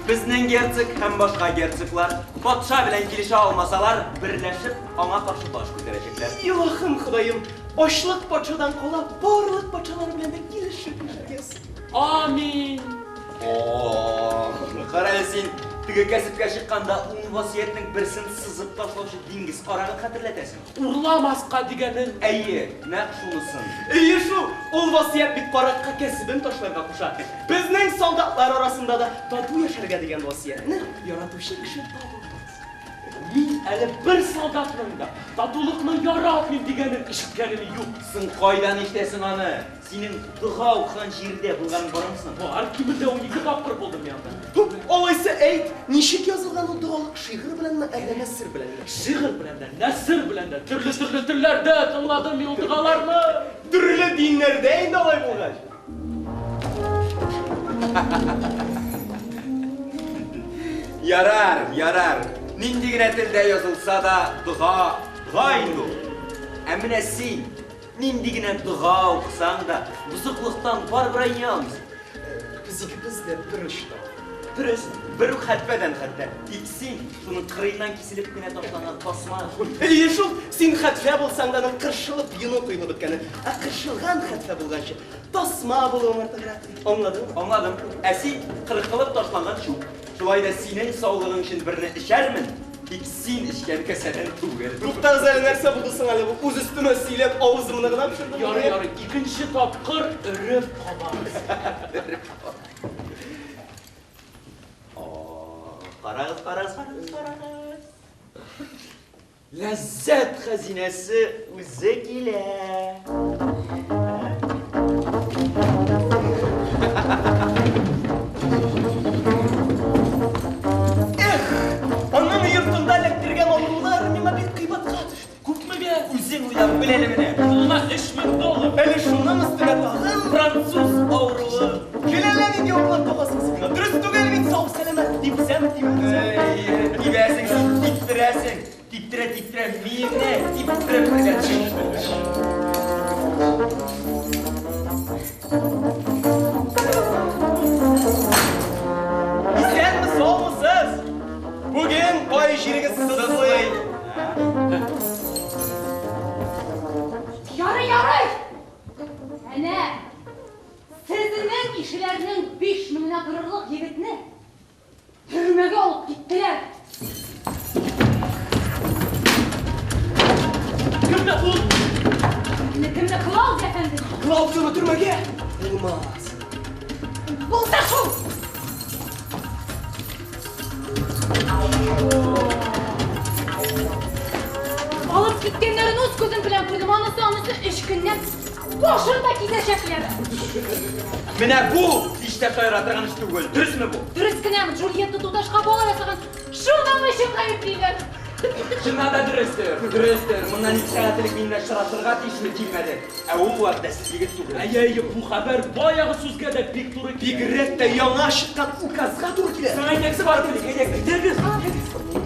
Безнең герцог һәм башка герцоглар патша белән килешә алмасалар, берләшеп, аңа каршы баш күтәрәчәкләр. Илаһым, Ходаем, ачлык патшадан кала барлык патшалар белән дә килешеп яшәргә язсын. Амин! О, кара әле син, теге кәсепкә чыкканда ун васыятьнең берсен сызып ташлаучы диңгез карагын хәтерләтәсең. Урламаска дигәнен. Әйе, нәкъ шунысын. Әйе шул, ул васыять бит каракка кәсебен ташларга куша. Безнең солдатлар арасында да тату яшәргә дигән васыятьне яратучы кеше табылмас. Мин әле бер солдатның да татулыкны яратмыйм дигәнен ишеткәнем юк. Соң кайдан ишетәсең аны? Синең дога укыган җирдә булганың бармы соң? Бар, кимендә 12 тапкыр булдым мин анда. Һу, алайса әйт, ничек язылган ул догалык, шигырь беләнме, әллә нәсер беләнме? Шигырь белән дә, нәсер белән дә, төрле-төрле телләрдә тыңладым мин ул догаларны. Төрле диннәрдә инде алай булгач. Ярар, ярар. Нинди генә телдә язылса да, дога, дога инде ул. Ә менә син, Нинди генә дога укысаң да, бозыклыктан барыбер айный алмыйсың. Без икебез дә бер очта. Дөрес, бер үк хәтфәдән хәтта. Тик син, шуның кырыеннан киселеп кенә ташланган тасма. Әйе шул, син хәтфә булсаң да, аның кыршылып йоны коелып беткәне. Ә кыршылган хәтфә булганчы, тасма булуың артыграк. Аңладыңмы? Аңладым. Ә син, кыркылып ташланган чүп. Шулай да синең саулыгың өчен берне эчәрмен, тик син эчкән касәдән түгел. Туктагыз әле, нәрсә булды соң әле бу? Үз өстемә сөйләп, авызымны гына пешердем. Ярый, ярый, икенче тапкыр өреп кабабыз. Карагыз, карагыз, карагыз, карагыз. Ләззәт хәзинәсе үзе килә. Эх, аның йортында эләктергән авырулар миңа бик кыйбатка төште. Күпмегә? Үзең уйлап бел әле менә. Кулына 3000 доллар. Әле шуның өстенә тагын француз авыруы. Гел әллә нинди авырулар тагасың син миңа. Дөрес түгел бит, сау-сәламәт типсәм тибәсең. Әй, тибәсең син, типтерәсең. Типтерә-типтерә миеңне типтереп бетәрсең. Исәнме, саумысыз? Бүген кай җирегез сызлый? Ярый, ярый! Әнә, сезнең ишеләрнең 5000-нә торырлык егетне төрмәгә алып киттеләр. Кемне ул? Кемне, кемне? Клаудия әфәнде. Клаудияны төрмәгә? Булмас. Булса шул! Алып киткәннәрен үз күзем белән күрдем. Анысы, анысы өч көннән башын да кисәчәкләр. Менә бу һич тә шаяра торган эш түгел. Дөресме бу? Дөрес кенәме, Джульетта туташка бала ясаган. Шуның өчен гаеплиләр. Чыннан да дөрестер, дөрестер. Моннан ике сәгать элек минем белән очрашырга тиешле килмәде. Ә ул вәгъдәсез егет түгел. Әйе, әйе, бу хәбәр баягы сүзгә дә бик туры килә. Бигрәк тә яңа чыккан указга туры килә. Соң әйдәгез, барып килик, әйдәгез. Әйдәгез.